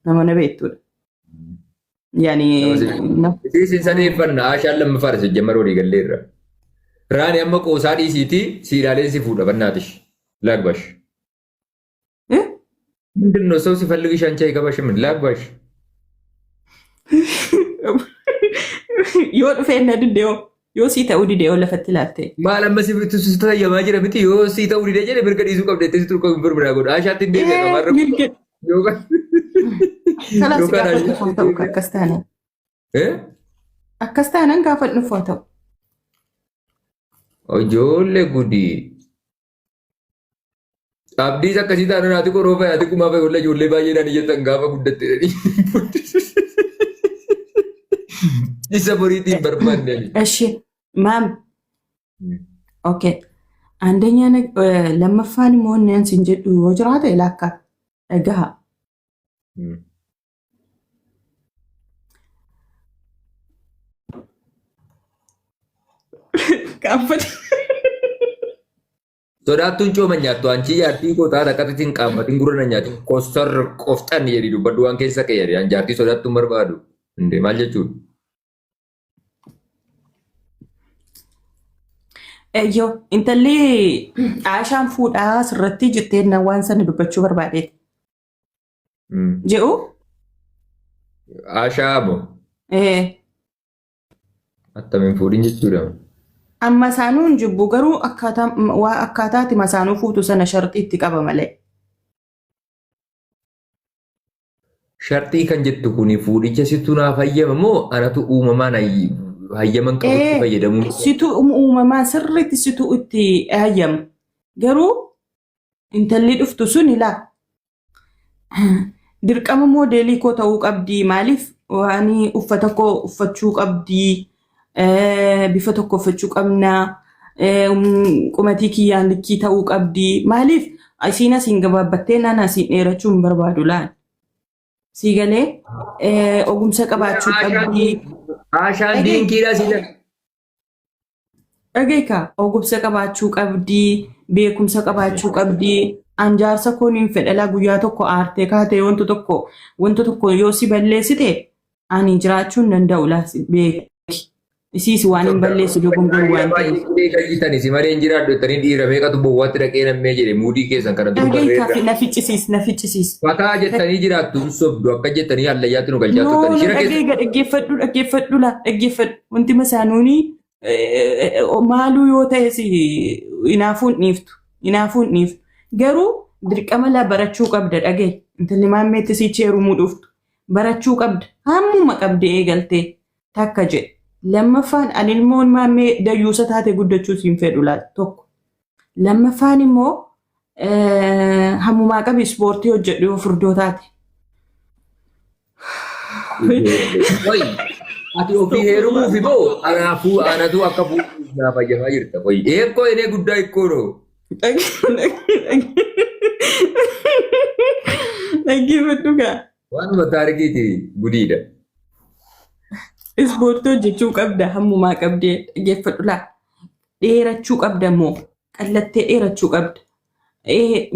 Nama na beektudha. Yaani Isii sin sadeeffanna Aashaan lammaffaadha sijjamar walii galleerra. Raani amma qoosaa dhiisiitii siidhaaleen si fuudha bannaatish. Laagbash. ምንድን ነው ሰው ሲፈልግሽ አንቺ አይገባሽም። ላግባሽ Yoo dhufee na didde yoo yoo sii ta'uu dide yoo lafatti ilaalte. Maal amma si si tayyamaa jira miti yoo si ta'uu dide jedhe mirga dhiisuu qabda jettee si turka birbira godha. Ashaatti hin deebi'a qabaarra. Mirga Yookaan kalaas yookaan gaafa dhufu haa ta'u akkas taanaan. Eh? Akkas taanaan gaafa dhufu haa ta'u. Ijoollee gudii. Abdiis akkasii taanaan haati koo roofa haati kumaa fa'i walla ijoollee baay'eedhaan iyyatan gaafa guddatte jedhanii. Isa boriitiin barbaanne ani. እሺ ማም ኦኬ አንደኛ lammaffaan immoo inni ani sin jedhu yoo jiraate lakka dhagaha. Qaanfate. Sodaattuun cooma nyaattu anchii jaartii koo taata akkatti hin qaanfatin gurra na nyaatin kostar qofxan jedhi dubbadhu waan keessa kee jedhi an jaartii sodaattuun barbaadu. Indee maal jechuudha? Eeyyoo intalli Aashaan fuudhaa sirratti jettee na waan sana dubbachuu barbaadeeti. Jedhu Aashaa moo ee, attamiin fuudhin jechuudha. Amma isaanuu hin jibbu garuu akkaataa waa akkaataati masaanuu fuutu sana sharxii itti qaba malee. Sharxii kan jettu kuni fuudhicha situ naaf hayyama moo anatu uumamaan hayyaman qabutti Ee, fayyadamuun situ uumamaan sirriitti situ itti hayyama. Garuu intalli dhuftu suni laa Dirqama moodeelii koo ta'uu qabdi. Maaliif waan uffata koo uffachuu qabdi. Bifa tokko uffachuu qabna. Qumatii kiyyaan likkii ta'uu qabdi. Maaliif isiin asiin gabaabbattee naan asiin dheerachuu hin barbaadu laal. Sii galee ogumsa qabaachuu qabdi. Aashaan Dhaga'i. diinkiidha si jedha. Dhaga'i kaa ogumsa qabaachuu qabdi, beekumsa qabaachuu qabdi. An jaarsa koo niin fedha laa guyyaa tokko aartee kaatee wanta tokko wanta tokko yoo si balleessite ani jiraachuu hin danda'u laa si beeki. Isiis waan hin balleessu dogongoru Dhiira waan baay'ee ta'eef. qubee galchitani si malee hin jiraadhu jettanii dhiira meeqatu bowwaatti dhaqee nammee jedhe muudii keessan kana dur Dhaga'i kaa barreerra. na ficcisiis na ficcisiis. Fataa jettanii jiraattu hin sobdu akka jettanii hallayyaatti nu galchaa No, turtani. no, Shira keessa dhaga'i gaa dhaggeeffadhu dhaggeeffadhu laa dhaggeeffadhu. Wanti masaanuuni maaluu yoo ta'es hinaafuun dhiiftu. Hinaafuun dhiiftu. Garuu dirqama laa barachuu qabda dhaga'i. Intalli maammeetti sichi heerumuu dhuftu. Barachuu qabda. Hammuma qabdee eegaltee takka jedhe. Lammaffaan ani ilmoon maammee dayyuusa taate guddachuu siin fedhu laa tokko. Lammaffaan immoo hammumaa qabi ispoortii hojjedhu yoo furdoo taate. Qoy, ati ofii heerumuufi moo anaafuu anatu akka fuudhuuf naa fayyamaa jirta qoy. Eekkoo enee guddaa ikkoo noo. Dhaggeeffadhu gaa. Waanuma taarikiiti gudiidha. Ispoortii hojjechuu qabda hammumaa qabdee dhaggeeffadhu laa. Dheerachuu qabda immoo qallattee dheerachuu qabda.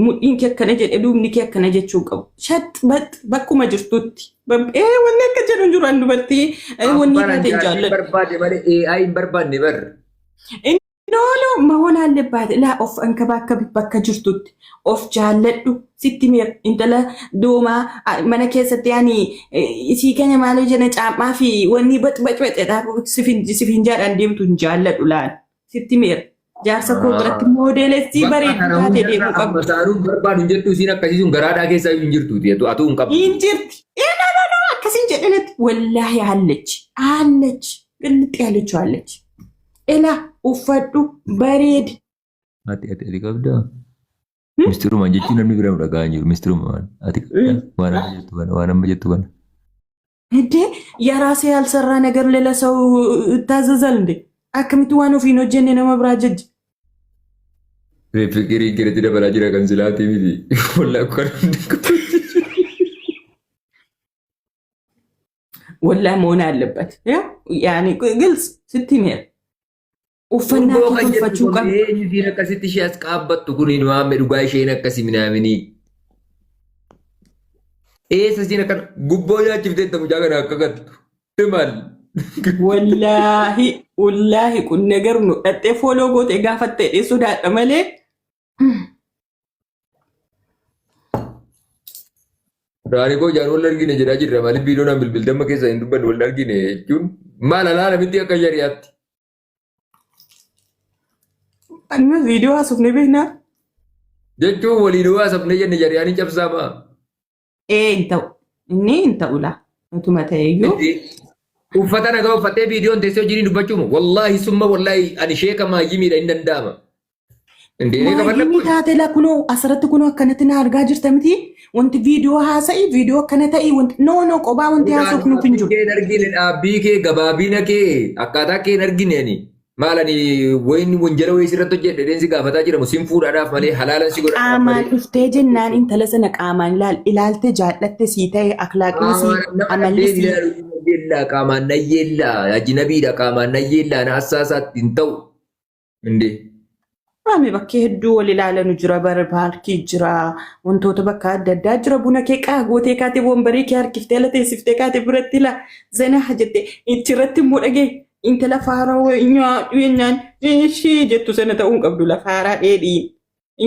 Mudhiin kee akkana jedhe duubni kee akkana jechuu hin qabu. Shax baxx bakkuma jirtutti. Wanni akka jedhu hin jiru an dubartii wanni Abbaan taate hin jaartii jaalladhu. barbaade malee AI hin barbaanne bar. No no mahoon allebaate laa of ankabaakkabi bakka jirtutti of jaalladhu sitti miira intala doomaa mana keessatti ani isii keenya maaloo jenna caammaa fi wanni bax bax baxedha sifin jaadhaan deemtu hin jaalladhu laal sitti miira jaarsa koo biratti moodeelessii Bakka bareedduu kana taate hundarra deemuu amma qabdu. saaruun barbaadu hin jettu isiin akkasii sun garaadhaa keessaa iyyuu hin jirtuuti atuu hin qabdu. Hin jirti. Ee no no no akkasiin jedhanatti wallaahi allechi allechi qillixxi allechu allechi. Ela uffadhu bareedi. Ati ati ati qabdaa? Mistiruma jechuun namni bira nu dhaga'aa hin jiru. Mistiruma waan ati qabdaa? Waan amma jettu kana waan amma jettu kana. እንዴ የራሴ ያልሰራ ነገር ሌላ ሰው ይታዘዛል እንዴ? akkamitti waan ofiin hojjenne nama biraa jajja? Fiqirii kireetti dabalaa jira kan silaatii miti. Wallaa kan ወላሂ መሆን አለበት። ያኔ ግልጽ ስትሜር uffannaa Urgoo kee kan jettu tolfachuu kun qabda. eenyu isiin akkasitti ishee as qaabbattu kun hin waamne dhugaa isheen akkasi minaaminii. Eessa isiin akkana gubboo nyaachifteetta mucaa kana akka gattu. Timal. Wallaahi wallaahi kun ነገር nu dhattee fooloo gootee gaafattee dheessuu sodaadha malee. Raani koo jaan wal argine jedhaa jirra. Maaliif viidiyoo naan bilbiltamma keessa hin dubbanne wal argine jechuun maal alaala miti akka shari'aatti. Ani viidiyoo haasofne beeknaa? Jechuun waliin haasofne jenne shari'aan hin cabsaa maa. Ee hin ta'u. Inni hin ta'u laa. Utuma ta'eyyuu. Uffata nagaa uffattee viidiyoon teessee hojiin dubbachuuma. Wallaahi summa wallaahi ani sheeka maayyimiidha hin danda'ama. Indee Maayyimii taate laa kunoo asirratti kunoo akkanatti na argaa jirta miti. Wanti viidiyoo haasa'i viidiyoo akkana ta'i wanti no no qobaa wanti haasofnuuf hin jiru. Kee hin argine dhaabbii kee gabaabina kee akkaataa kee hin argine ani. Maal ani wayin wanjala wayii sirratti hojjedhe dheen si gaafataa jiramu sin fuudhaadhaaf malee halaalan si godhaadhaaf Qaamaan malee. dhuftee jennaan intala sana qaamaan ilaal ilaalte jaallatte sii ta'e akhlaaqni sii Qaamaan nama amalli dhabdee sii ilaalu nayyeellaa qaamaan nayyeellaa ajinabiidha qaamaan nayyeellaa na assaasaatti hin ta'u. Indee. Maami bakkee hedduu wal ilaalanu jira bara paarkii jira wantoota bakka adda addaa jira buna kee qaa gootee kaatee wombarii kee harkiftee ala teessiftee kaatee biratti ila zanaa jette ichirratti immoo dhagee intala faaraa nyaadhu jennaan ishii jettu sana ta'uu hin qabdu la faaraa dheedhii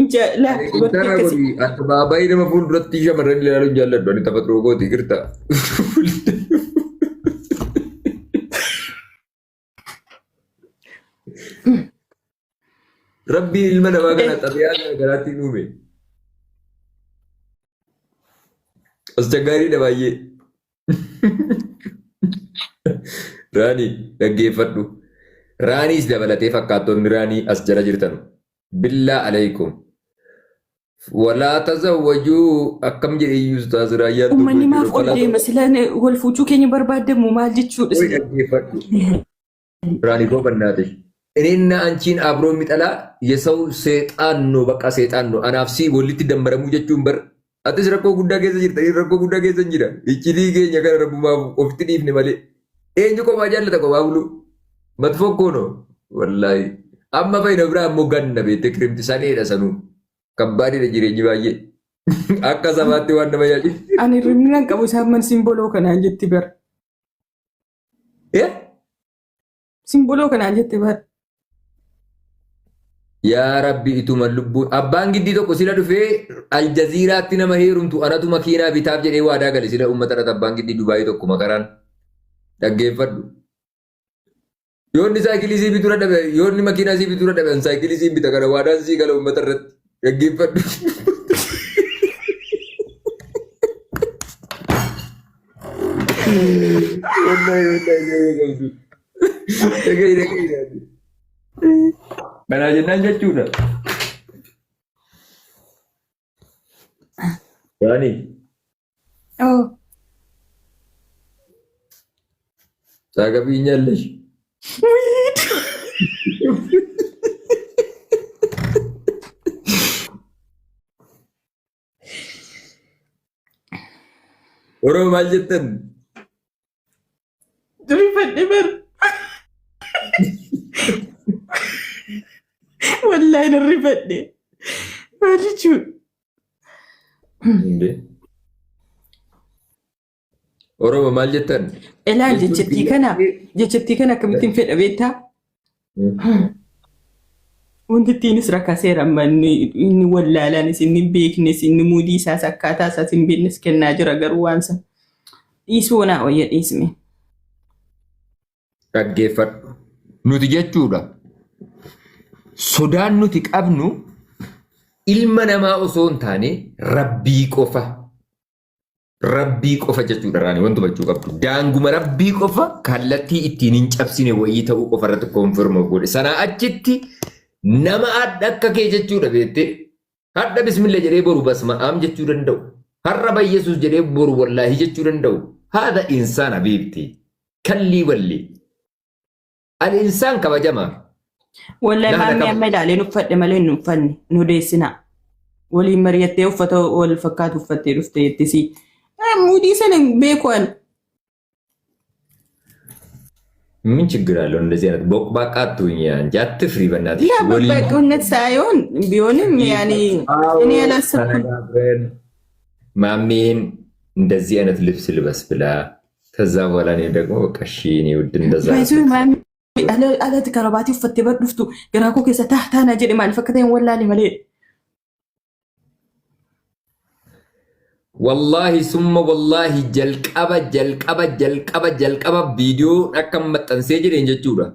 inja la Ani dubartii intala akkasii. godhi addabaabaayii nama fuulduratti shamarran ilaaluun jaalladhu ani tafaxiroo kooti girta. Rabbiin ilma namaa kana xabiyaa gara garaatiin uume. Aschaggaariidha baay'ee. Raanii dhaggeeffadhu. Raaniis dabalatee fakkaattonni raanii as jala jirtanu. Billaa alaykum. Walaa tazawwajuu akkam jedhe iyyuu ustaaz Raayyaan tokko Uummanni maaf jechuudha. ol Walaa deema sila wal fuuchuu keenya barbaadamu maal jechuudha Qoy sila. dhaggeeffadhu. Raanii koo bannaate. እኔና አንቺን አብሮ የሚጠላ የሰው ሰይጣን ነው። በቃ ሰይጣን ነው። አናፍሲ ወሊtti dammaramuu jechuun bar atis rakkoo guddaa keessa jirta inni rakkoo guddaa keessa hin jira. Iccitii keenya kana rabbumaaf ofitti dhiifne malee eenyu kophaa jaallata kophaa bulu matfoo koo wallaahi amma fayyina biraa immoo ganna beekte kirimti saneedha sanuu kabbaadidha jireenyi baay'ee akka sabaatti waan nama yaachisu. Ani hirribni nan qabu isaan man simboloo kanaan jetti bara. Simboloo kanaan jetti bara. Yaa Rabbi ituma lubbuun abbaan giddii tokko sila dhufee Aljaziiraatti nama heerumtu anatu makiinaa bitaaf jedhee waadaa gale sila uummata irratti abbaan giddii Dubaayii tokko makaraan dhaggeeffadhu. Yoonni saayikilii sii bituu dadhabe yoonni makiinaa sii bituu dadhabe an saayikilii sii bita kana waadaan sii gala uummata irratti dhaggeeffadhu. Wallahi wallahi jabee qabdu. Dhagahi dhagahi. Kanaa jennaan jechuudha. Yaani Oh. ታገቢኛለሽ? Oromoo maal jettan? Rifadhe bar. Wallaahi nan rifadhe. Maal jechuudha? እንዴ Oromoo maal jettan? Ilaal jechattii kana akkamittiin fedha beektaa? Wanti ittiinis rakkaseera amma inni wallaalaanis inni hin beeknes inni muudii isaas akkaataa isaas hin beeknes kennaa jira garuu waan sana. Dhiisuu naa wayya dhiisme. Dhaggeeffadhu. Nuti jechuudha. Sodaan nuti qabnu ilma namaa osoo hin taane rabbii qofa. Rabbii qofa jechuudha raani wanti hubachuu qabdu. Daanguma rabbii qofa kallattii ittiin hin cabsine wayii ta'uu qofa irratti confirm of godhe. Sanaa achitti nama adda akka kee jechuudha beektee. Hadha bismillah jedhee boru basma'aam jechuu danda'u. Har'a bayyesuus jedhee boru wallaahi jechuu danda'u. Haadha insaan habiibti. Kallii walli. Al insaan kabajamaa. Wallahi Nama maammee qaba. amma ilaaleen uffadhe malee hin uffanne nu deessina. Waliin mari'attee uffata wal fakkaatu uffattee dhufte jettisii. Muudii sana hin beeku ani. ምን ችግር አለው? እንደዚህ አይነት ቦቅባቃ አትሁኝ አንቺ፣ አትፍሪ በእናትሽ። ላ ወሊን በቃነት ሳይሆን ቢሆንም ያኔ እኔ ያላሰብኩት ተነጋግረን ማሜን እንደዚህ አይነት ልብስ ልበስ ብላ ከዛ በኋላ እኔ ደግሞ በቃ እሺ እኔ ውድ እንደዛ Baay'isuu maami alatti karabaatii uffattee bar dhuftu garaa koo keessa taa taana jedhe maaliif akka ta'e hin wallaale malee. Wallaahi summa wallaahi jalqaba jalqaba jalqaba jalqaba viidiyoo akka maxxansee jedheen jechuudha.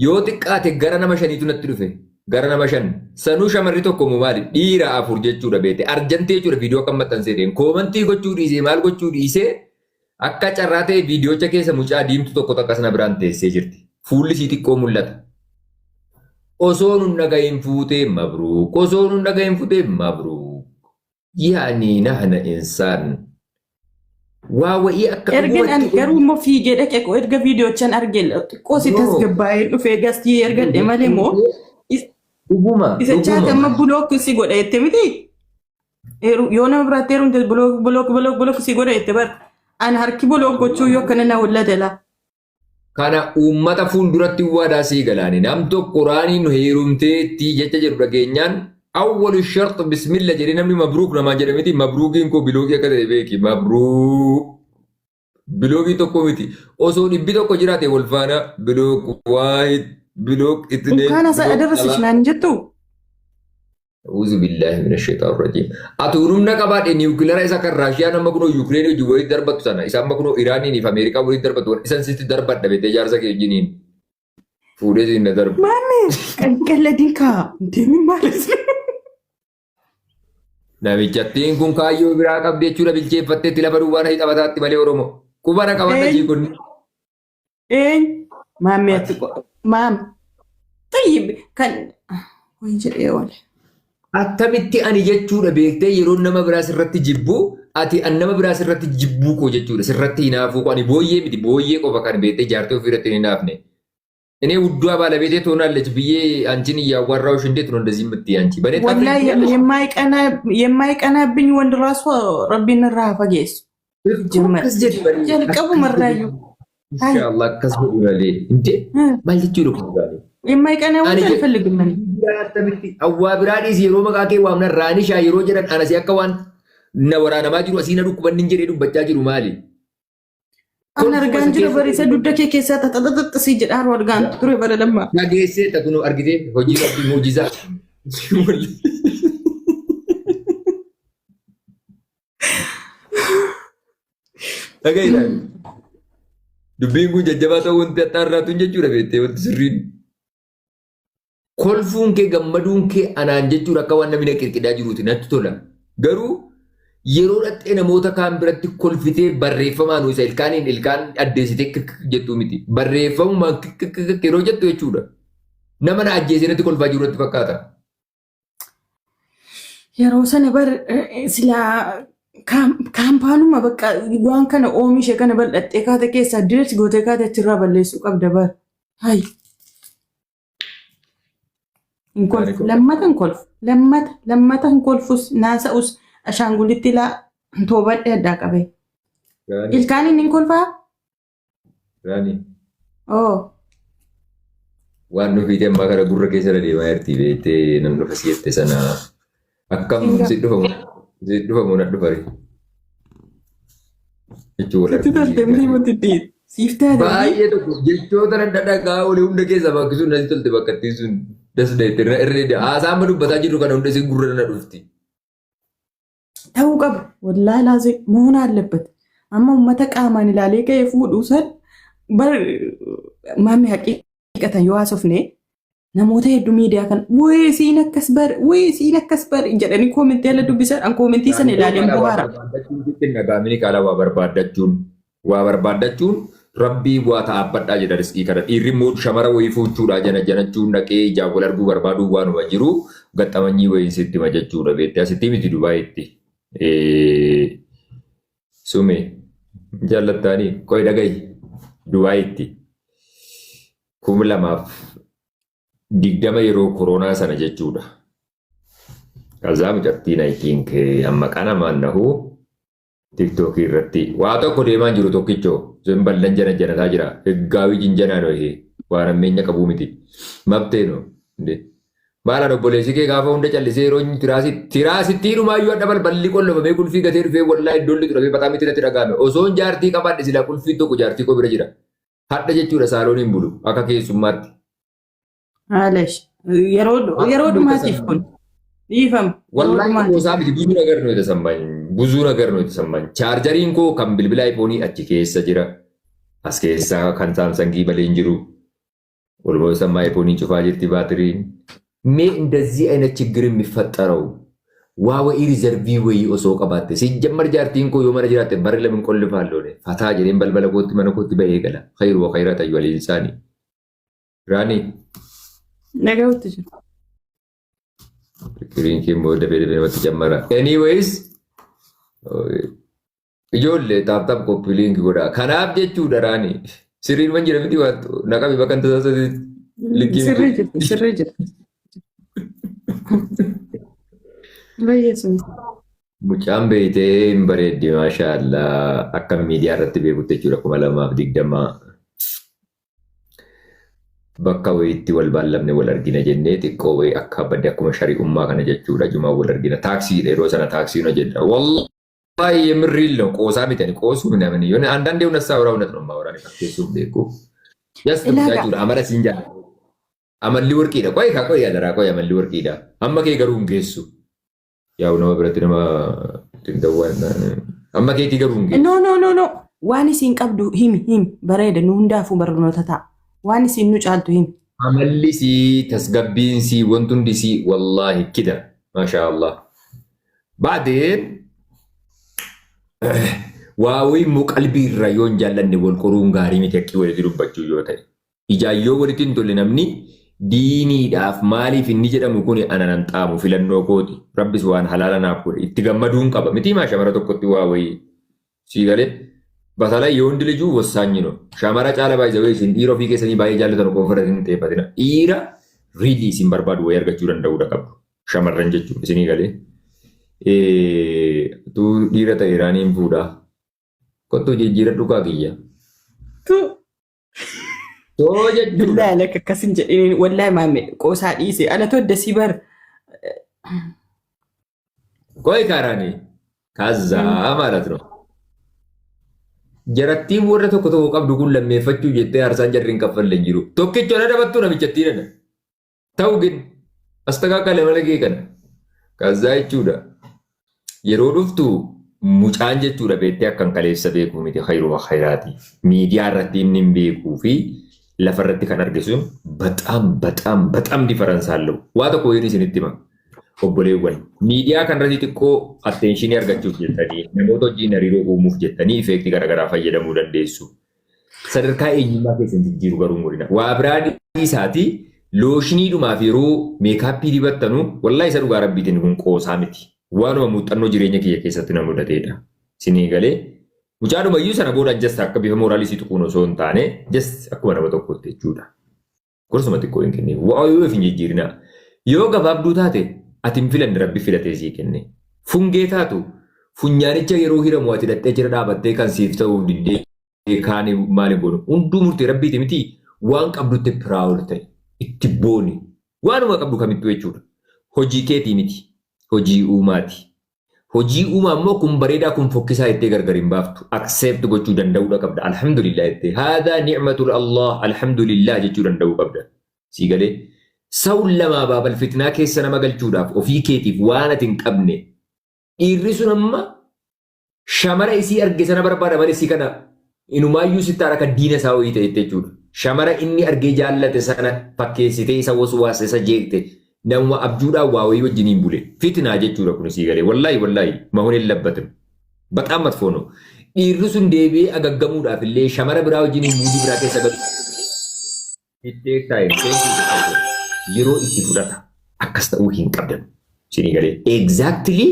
Yoo xiqqaate gara nama shaniitu natti dhufe. Gara nama shan. Sanuu shamarri tokko moo maali? Dhiira afur jechuudha beekte. Arjantee jechuudha viidiyoo akka maxxansee jedheen. Koomantii gochuu dhiisee maal gochuu dhiisee akka carraa ta'e viidiyoocha keessa mucaa diimtuu tokko takka sana biraan teessee jirti. Fuulli isii xiqqoo mul'ata. Osoo nun dhagahin fuutee mabruuk. Osoo nun dhagahin fuutee mabruuk. Yaani nahna insaan. Waa wa'ii akka Ergan an dhugumatti garuu immoo fiigee dhaqe koo erga viidiyoochan arge xiqqoo si No. tasgabbaa'ee dhufee gastii ergadhe malee moo Dhuguma isa chaata dhuguma. amma block si godha jette miti. Yoo nama biraatti heerumte block block block block si godha jette bar. An harki block gochuu yoo akkana na wallada laa. Kana uummata fuulduratti waadaa sii galaani. Nam tokko raanii nu heerumteetti jecha jedhu dhageenyaan awwalu shart bismilla jedhee namni mabruuk namaan jedhe miti mabruukiin koo bilookii akka ta'e beeki mabruuk. Bilookii tokko miti osoo dhibbi tokko jiraate wal faana block waahid block itneen Inkaan asa block adarrasish lama. naan jettu. A'uuzu billaahi mina shaytaan rajiim. Ati humna qabaadhe niwukilara isa kan Raashiyaan amma kunoo Yuukireenii wajjin walitti darbattu sana isa amma kunoo Iraaniin fi Ameerikaa walitti darbattu isan sitti darbadha beektee jaarsa kee wajjiniin fuudhee siin na darbu. Maame qalladin kaa deemin maalis. Namichattiin kun kaayyoo biraa qabdi jechuudha bilcheeffatteetti lafa duwwaa na taphataatti malee Oromoo. Qubana qabadha jiikonni. Eenyu maame ati maam tayyib kan wayi jedhee oole. Attamitti ani jechuudha beektee yeroo nama biraa sirratti jibbu ati an nama biraa sirratti jibbuu koo jechuudha sirratti hinaafuu koo ani booyyee miti booyyee qofa kan beektee jaartee ofii irratti hin hinaafne. እኔ ውዷ ባለቤቴ ትሆናለች ብዬ አንቺን እያዋራሁሽ እንዴት ነው እንደዚህ የምትይ? አንቺ በእኔ ወላሂ የማይቀናብኝ ወንድ ራሱ ረቢን irraa fageessu. ጀመር jalqabu marraayyuu. ኢንሻአላህ akkas godhi malee እንዴ maal jechuudha kun gaanii? የማይቀና ወንድ አልፈልግም እኔ። Attamitti awwaa biraa dhiisi yeroo maqaa kee waamnan raanishaa yeroo jedhan anasii akka waan na waraanamaa jiru asii na dhukkubanni hin jedhee dubbachaa jiru maali? An argaan jiru bariisa dugda kee keessaa taxaxaxaxasii jedhaa haroo argaan ture bara lammaa. Dhageessee takunu argitee hojii rabbii muujizaa. Dhaga'i ilaali. Dubbiin kun jajjabaa ta'uu wanti axxaarraatu hin jechuudha beektee wanti sirriin. Kolfuun kee gammaduun kee anaan jechuudha akka waan namni na qirqidaa jiruuti natti tola. Garuu yeroo dhaqxee namoota kaan biratti kolfitee barreeffamaan isa ilkaaniin ilkaan addeessitee kik jettuu miti. Barreeffamumaan kik kik yeroo jettu jechuudha. Nama na ajjeesee natti kolfaa jiru natti fakkaata. Yeroo sana bar silaa kaampaanuma bakka waan kana oomishe kana bal'attee kaate keessaa direetti gootee kaate achirraa balleessuu qabda bar. Hayi. Hin kolfu. Lammata hin kolfu. Lammata lammata hin kolfus naasa'us ashaangulitti laa toobadhe addaa qabee. Ilkaan inni hin kolfaa? Raani. Oo. Waan nufi ammaa kana gurra keessa deemaa jirti beektee nan dhufa si jette sana akkam si dhufamu si dhufamu na dhufari. Jechuun wal Sitti tolte miti miti dhiit. Siif taate. Baay'ee tokko jechoota nan dhadhagaa olee hunda keessa bakki sun natti tolte bakka ittiin sun das dheette irra irra haasaa amma dubbataa jirru kana hunda isin gurra na dhufti. Ta'uu qaba. Wallaahi laazim መሆን አለበት. Amma uummata qaamaan ilaalee ka'ee fuudhuu san bar maammi haqiiqatan yoo haasofne namoota hedduu miidiyaa kana wayii siin akkas bar wayii siin akkas bar jedhanii koomentii ala dubbisan an koomentii sana ilaaleen bohaara. Barbaaddachuun sitti hin dhaga'amini qaala waa barbaaddachuun waa barbaaddachuun rabbii waa ta'abbadhaa jedha riskii kana dhiirri immoo shamara wayii fuuchuudhaa jana janachuun dhaqee ijaan wal arguu barbaaduu waanuma jiru gaxamanyii wayii sitti hima jechuudha beektee asitti miti Dubaayitti. Sume jaallattaanii qo'i dhagahi Dubaayitti 2020 yeroo koronaa sana jechuudha. Kazaa mucattiin I think amma qanamaan nahu tiktookii irratti waa tokko deemaa jiru tokkichoo sun ballan jana janataa jira. Higgaawii jinjanaa no ihe waan ammeenya qabuu miti. Mabtee no. Maalaan obboleessi kee gaafa hunda callisee yeroo inni tiraasii tiraasittii dhumaayyuu adda balballi qollofamee qulfii gatee dhufee wallaa iddoon lixu dhabee bataam itti natti dhaga'ame. Osoon jaartii qabaadhe silaa qulfiin tokko jaartii koo bira jira. Hadha jechuudha saaloon hin bulu akka keessummaatti. Maalesh. Yeroo yeroo dhumaatiif kun dhiifama. Yeroo Wallaahi dhumaatiif. qoosaa miti ብዙ ነገር ነው የተሰማኝ ብዙ ነገር ነው የተሰማኝ። Chaarjariin koo kan bilbila iPhone achi keessa jira. As keessa kan Samsungii malee hin jiru. Walumaa sammaa iPhone cufaa jirti baatiriin. Mee እንደዚህ አይነት ችግር የሚፈጠረው waa wa'ii reserve wayii osoo qabaatte ሲጀመር jaartiin koo yoo mana jiraatte barri lamin qollifaalloone fataa jedheen balbala kootti mana kootti bahee gala. خير وخيرات أيها الإنسان. Raanii Dhaga'utti jiru. Firiin kee immoo dafee dafee namatti jammara. Anyways, ijoollee tap tap copy link godha. Kanaaf jechuudha raani. Sirriin man jira miti waattu. Naqami bakka hin tasaasatti likkii Sirrii miti. jirti, sirrii jirti. Baay'ee sun. Mucaan beeytee hin bareeddi maashaallah akka miidiyaa irratti beekutti jechuudha 2020 bakka wayiitti wal baallamne wal argina jennee xiqqoo wayii akka badde akkuma shari'ummaa kana jechuudha jumaa wal argina taaksiidha yeroo sana taaksii ነው jedha wallahi የምሬን ነው qoosaa miti ani qoosuu ምናምን የሆነ አንዳንዴ እውነት ሳወራ እውነት ነው የማወራ እኔ fakkeessuuf beeku just Ilaagaa. jechuudha amala siin jaalladha amalli warqiidha qoy kaa qoy adaraa qoy amalli warqiidha amma kee garuu hin geessu yaa'u nama biratti nama xindawwaan amma keetii garuu hin geessu. No, no, no, no. Waan isiin qabdu himi, himi. Bareeda, nu hundaafuu barnoota ta'a. Waan isiin nu caaltu himi. Amalli sii tasgabbiin sii wanti hundi sii wallaahi kida maashaa Allah. Baadeen waawii immoo qalbii irraa yoo hin jaallanne wal qoruun gaarii miti akkii walitti dubbachuu yoo ta'e. Ijaan yoo walitti hin tolle namni diiniidhaaf maaliif inni jedhamu kun ana nan xaamu filannoo kooti. Rabbis waan halaala naaf godhe itti gammaduun qaba. Miti maa shamara tokkotti waa wayii sii galee በተለይ የወንድ ልጁ ወሳኝ ነው። Shamara caala baay'ee isin dhiira ofii keessanii baay'ee jaallatan qofa irratti hin xiyyeeffatina. Dhiira really isin barbaadu wayii argachuu danda'uudha qabdu. Shamarran jechuun isinii galee. Tu dhiira ta'e Iraaniin fuudhaa. Kottuu jijjiiradhu kaa kiyya. Too jechuudha. Billaahi lakka akkas hin jedhiniin wallaahi maamme qoosaa dhiise ala todda si bar. ቆይ ካራኒ ከዛ ማለት ነው jarattiin warra tokko tokko qabdu kun lammeeffachuu jettee aarsaan jarri hin kaffalle hin jiru. Tokkicha na dabattuu namichattii nana. Ta'u gin astakaakale mala kee kana. ከዛ jechuudha. Yeroo dhuftu mucaan jechuudha beektee akkan kaleessa beekuu miti خير خيرات. Miidiyaa irratti inni hin beekuu fi lafa irratti kan arge sun በጣም በጣም በጣም difference አለው. Waa tokko waan isinitti hima. Obboleewwan miidiyaa kanarratti xiqqoo attention argachuuf jettanii namoota wajjin hariiroo uumuuf jettanii effect garaagaraa fayyadamuu dandeessu. Sadarkaa eenyummaa keessan jijjiiru garuu godina. Waa biraa dhiisaati lotioniidhumaaf yeroo makeup dibattanu wallaahi isa dhugaa rabbiitiin kun qoosaa miti. Waanuma muuxannoo jireenya kiyya keessatti na mudateedha. Isinii galee mucaadhumayyuu sana booda just akka bifa moraalii si tuquun osoo hin taane just akkuma nama tokkotti jechuudha. Gorsuma xiqqoo hin kennine. Waa yoo hin jijjiirinaa. Yoo gabaabduu taate ati hin filanne rabbi filatee sii kenne. Fungee taatu funyaanicha yeroo hiramu ati dhattee jira dhaabattee kan siif ta'uu diddee kaanii maali goonu hunduu murtee rabbiiti miti waan qabdutti proud ta'e itti booni waanuma qabdu kamittuu jechuudha. Hojii keetii miti hojii uumaati. Hojii uumaa immoo kun bareedaa kun fokkisaa jettee gargar hin baaftu. Accept gochuu danda'uudha qabda. Alhamdulillah jettee. هذا نعمة الله alhamdulillah jechuu danda'uu qabda. Sii galee. Sa'uun lamaa baabal fitnaa keessa nama galchuudhaaf ofii keetiif waan ati hin qabne dhiirri sun amma shamara isii arge sana barbaada malee isii kana inumaayyuu sitti akka diina isaa wayii ta'e jechuudha. Shamara inni argee jaallate sana fakkeessitee isa waswaase isa jeeqte namuma abjuudhaan waa wayii wajjiniin bule. Fitnaa jechuudha kun isii galee. Wallaahi wallaahi መሆን የለበትም. በጣም መጥፎ ነው. Dhiirri sun deebi'ee agaggamuudhaaf illee shamara biraa wajjiniin mood biraa keessa galu. It take time. Thank you. Yeroo itti fudhata. Akkas ta'uu hin qabdan. Isinii galee. Exactly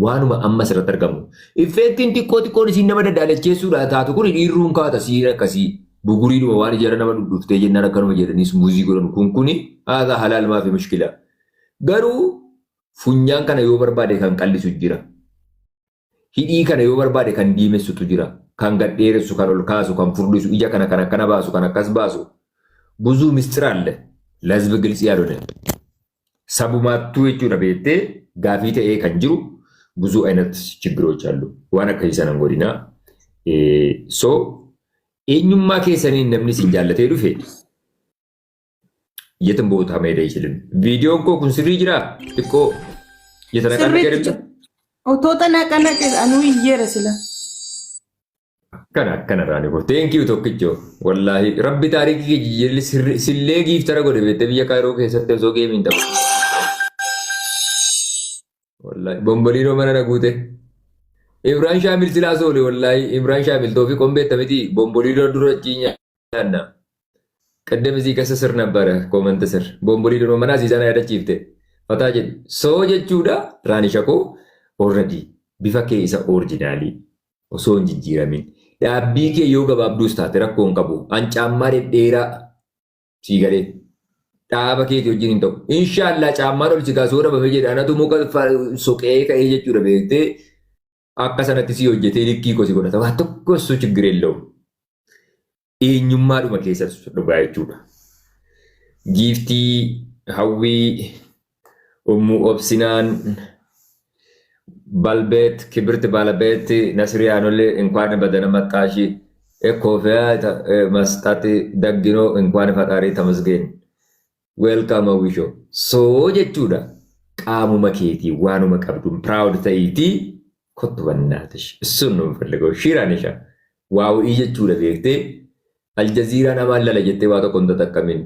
waanuma amma asirratti argamu. Effectiin xiqqoo xiqqoon isiin nama daddaalacheessuudha taatu kun dhiirruun kaata siira akkasii. Buguriidhuma waan ijara nama dhudhuftee jennaan akkanuma jedhanii smooth godhan kun kuni هذا حلال ما في مشكلة. Garuu funyaan kana yoo barbaade kan qallisu jira. Hidhii kana yoo barbaade kan diimessutu jira. Kan gad dheeressu, kan ol kaasu, kan furdisu, ija kana kan akkana baasu, kan akkas baasu. ብዙ ምስጢር አለ። ለህዝብ ግልጽ ያልሆነ Sabumaattuu jechuudha beektee gaafii ta'ee kan jiru ብዙ አይነት ችግሮች አሉ. Waan akkasii sana hin godhinaa. So eenyummaa keessaniin namni isin jaallatee dhufe የትም ቦታ መሄድ አይችልም. Viidiyoon koo kun sirrii jiraa? Xiqqoo የተነቃነቀ Sirriitti አይደለም? jira. Otoo xanaqanaqe anuu iyyeera sila. Akkana akkana raani koo. Thank you tokkichoo. Wallaahi rabbi taarikii kee jijjiirri sillee giiftara godhe beektee biyya Kaayiroo keessatti osoo geemiin tapha. Wallaahi bomboliinoo mana na guute. Imraan Shaamil silaa soole wallaahi Imraan Shaamil toofi qombeetta miti bomboliinoo dura achii nyaanna. ቅድም እዚህ ከስ ስር ነበረ ኮመንት ስር ቦምቦሊኖ መና ሲዛና ያደchiifte fataa jedhi soo jechuudha raani shakoo already bifa kee isa originaalii osoo hin jijjiiramin dhaabbii kee yoo gabaabduus taate rakkoo hin qabu an caammaa dhedheeraa sii galee dhaaba keetii wajjin hin ta'u inshaallah caammaan ol si kaasuu dhabame jedha anatu muka soqee ka'ee jechuudha beektee akka sanatti si hojjetee likkii koo si godhata waa tokko osoo ችግር የለውም eenyummaadhuma keessatti dhugaa jechuudha. Giiftii Hawwii Ummuu Obsinaan Balbeet Kibirti Balabeet Nasriyaanollee እንኳን በደህና መጣሽ ኮፊያ መስጠት ደግኖ እንኳን ፈጣሪ ተመስገን welcome hawwisho soo jechuudha qaamuma keetii waanuma qabduun proud ta'iitii kottu bannaatish እሱን ነው የምፈልገው shiiraanisha waawii jechuudha beektee aljaziiraa namaan lala jettee waa tokko hin tattaqqamin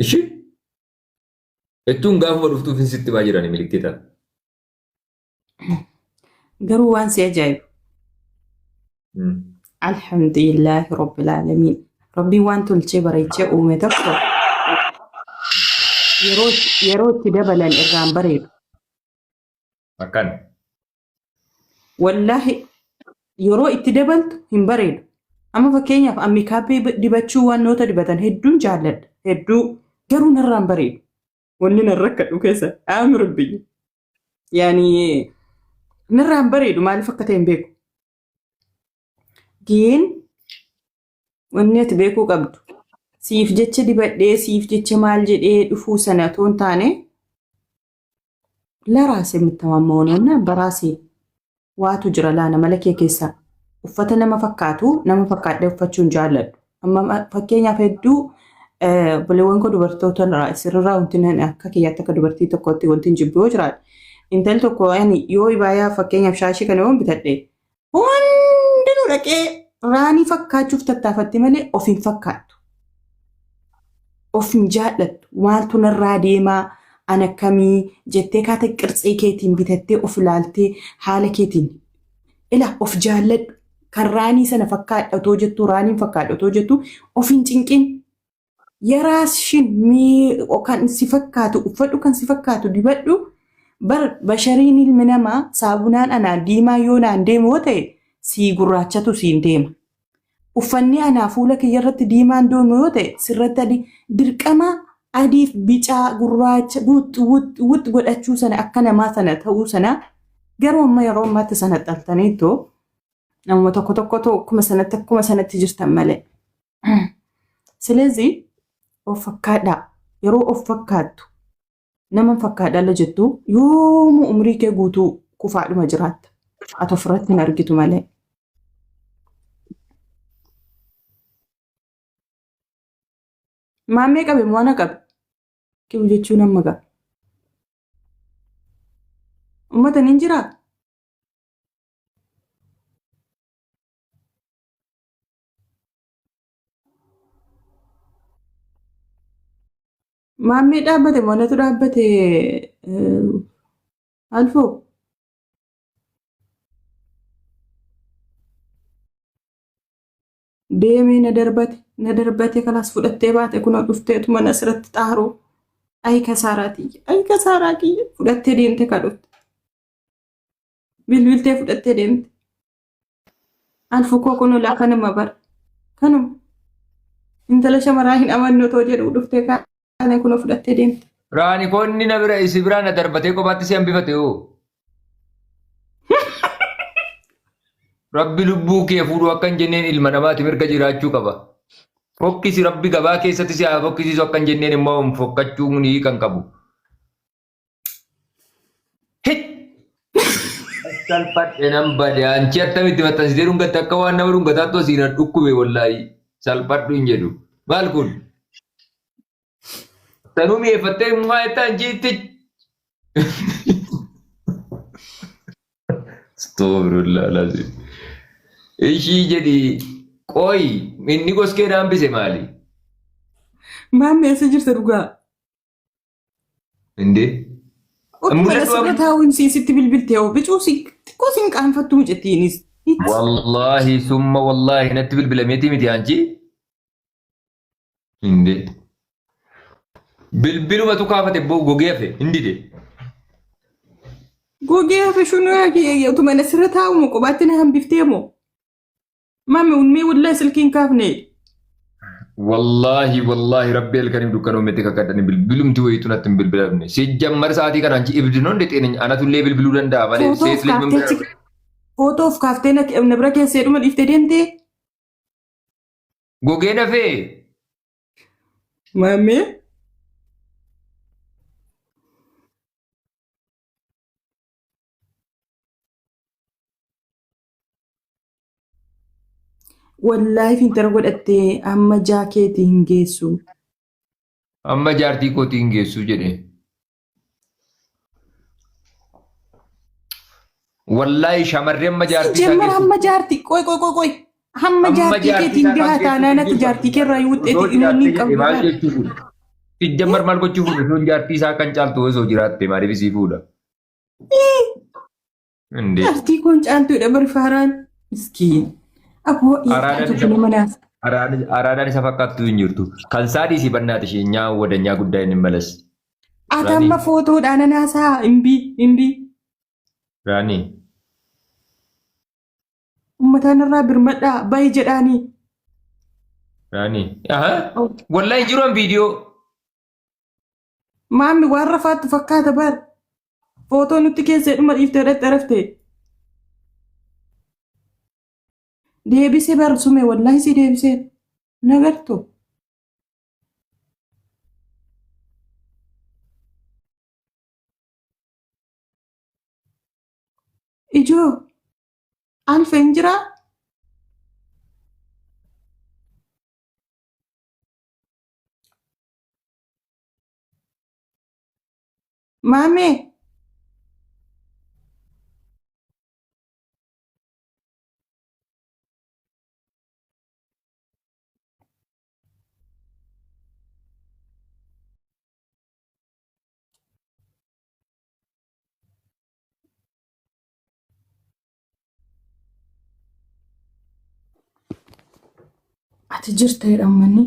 ishi jechuun gaafuma dhuftuuf hin sitti himaa jirani milikkita. Garuu waan si ajaa'ibu. Alhamdulillahi Rabbil Aalamiin. Rabbiin waan tolchee bareechee uume tokko yeroo itti dabalan irraan bareedu. Akkan. Wallaahi yeroo itti dabaltu hin bareedu. Amma fakkeenyaaf an makeup dibachuu wantoota dibatan hedduun jaalladha. Hedduu garuu narraan bareedu. Wanni nan rakkadhu keessa aamir biyya. Yaani narraan bareedu maaliif akka ta'e hin beeku. Giin wanni ati beekuu qabdu siif jecha dibadhee siif jecha maal jedhee dhufuu sana otoo hin taane ለራሴ የምተማመነውና በራሴ waatu jira laana mala kee keessa uffata nama fakkaatu nama fakkaadhee uffachuu hin jaalladhu. Amma fakkeenyaaf hedduu obboleewwan koo dubartoota irraa sirraa wanti nan akka kiyyaatti akka dubartii tokkotti wanti hin jibbu yoo jiraate intalli tokko ani yoo ibaayaa fakkeenyaaf shaashii kana yoon bitadhe hundinuu dhaqee raanii fakkaachuuf tattaafatti malee of hin fakkaattu. Of hin jaallattu. Maaltu narraa deemaa an akkamii jettee kaata qirtsii keetiin bitattee of ilaaltee haala keetiin ila of jaalladhu. Kan raanii sana fakkaadha otoo jettu raaniin fakkaadha otoo jettu of hin cinqin. የራስሽን kan si fakkaatu uffadhu kan si fakkaatu dibadhu bar bashariin ilmi namaa saabunaan anaa diimaa yoo naan deemu yoo ta'e sii gurraachatu siin deema. Uffanni anaa fuula kiyya irratti diimaan deemu yoo ta'e sirratti adii dirqama adiif bicaa gurraacha wut wut wut godhachuu sana akka namaa sana ta'uu sana garuu amma yeroo ammaatti sana xaltaniitoo namuma tokko tokkotu akkuma sanatti jirtan malee. ስለዚህ of fakkaadhaa yeroo of fakkaattu nama fakkaadhaa jettu yoomuu umrii kee guutuu kufaadhuma jiraatta. Ati ofirratti hin argitu malee. Maammee qabe moo ana qabe? Kibu jechuun amma ga'a. Uummata ni jiraa? Maammee dhaabbate moo anatu dhaabbate Alfoo? Deemee na darbate na darbate kalaas fudhattee baate kunoo dhufteetu mana asirratti xaaruu. Ayi kasaaraa tiyya ayi kasaaraa kiyya fudhattee deemte ka dhufte. Bilbiltee fudhattee deemte. Alfu koo kunoo laa kanuma bara kanuma intala shamaraa hin amannu otoo jedhu dhuftee kaane kunoo fudhattee deemte. Raani koonni na bira isi biraa na darbatee kophaatti si hambifate hoo. Rabbi lubbuu kee fuudhu akka hin jenneen ilma namaati mirga jiraachuu qaba. Fokkisi rabbi gabaa keessatti si haa fokkisiisu akka hin jenneen immoo fokkachuun ni kan qabu. Salphadhe nan bade. Anchi attamitti maxxansitee dhungatte akka waan nama dhungataatti osii na dhukkube wallaahi. Salphadhu hin jedhu. Maal kun? Sanuu mi'eeffattee maa jettaa anchi itti. Astaghfirullah alazim. Ishii jedhi qoyi inni goskee na hambise maali? Maammee eessa jirta dhugaa? Indee. Utuma Mul'atu asirra amma. taa'uun sitti bilbiltee hoo bicuu si xiqqoo sin qaanfattu mucattiinis. Wallaahi summa wallaahi natti bilbilameetii miti anchi. Indee. Bilbilumatu kaafate boo gogee hafe hin dide. Gogee hafe shunuu utuma asirra taa'u moo kophaatti na hambiftee moo? Mami ummii wallahi silkii hin kaafne. Wallaahi wallaahi rabbi halkaniif dukkana uumetti kakadhani bilbilumti wayiitu natti hin bilbilamne. Si jammar sa'aatii kana anchi ibdinoon dhexeen anatullee bilbiluu danda'a malee Footoo of seet lij kaaftee achi footoo of kaaftee na bira keessee dhuma dhiiftee deemtee. Gogee nafee. Maammee. Wallaahi fiintara godhattee amma jaakeetii hin geessu. Amma jaartii kootii hin geessu jedhe. Wallaahi shamarri amma jaartii isaa Jemmar geessu. hamma jaartii qoy qoy qoy qoy hamma Amma jaartii jaartii keetiin isaa kan gahaa geessu taanaan hin ati jirtu. jaartii keerraa yoo Osoo wuxxeeti dhimmoonni jiraatte hin jedhe qabdu maal bara. jechuu kun? Sijjammar maal gochuu fuudha? Osoo jaartii isaa kan caaltu osoo jiraatte maaliif isii fuudha? Indee. Jaartii koon caaltuudha bari faaraan. Miskiin. Aboo Araadaan dhiirtaa isa tokko nama naasa. Araadaan isa fakkaattu hin jirtu. Kan saadii si bannaati ishee nyaa wadanyaa guddaa inni malas. Ati Raanii. amma footoodhaan anaasaa himbii himbii. Raanii. Uummataan irraa birmadhaa bahi jedhaanii. Raanii. Aha. Wallahi jiru an viidiyoo. Maammi waan rafaattu fakkaata bar. Footoo nutti keessee dhuma dhiiftee dhaqxee rafte. Deebise bar sume wallaahi si deebisee. Nagartu. Ijoo alfa hin jiraa? Maamee. Ati jirta jedha uummanni.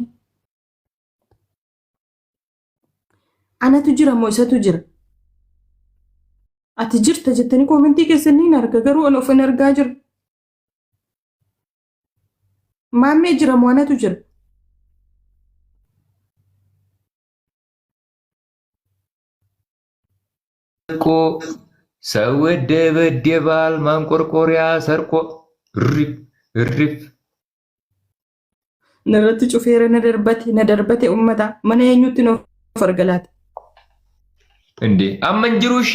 Anatu jira moo isatu jira? Ati jirta jettanii koomentii keessan ni arga garuu ani of hin argaa jiru. Maammee jira moo anatu jira? ሰርቆ ሰው ወደ ባል ማንቆርቆሪያ ሰርቆ እሪፍ እሪፍ Narratti cufeera na darbate na darbate uummata mana eenyutti na of argalaata. እንዴ አመን ጅሩ እሺ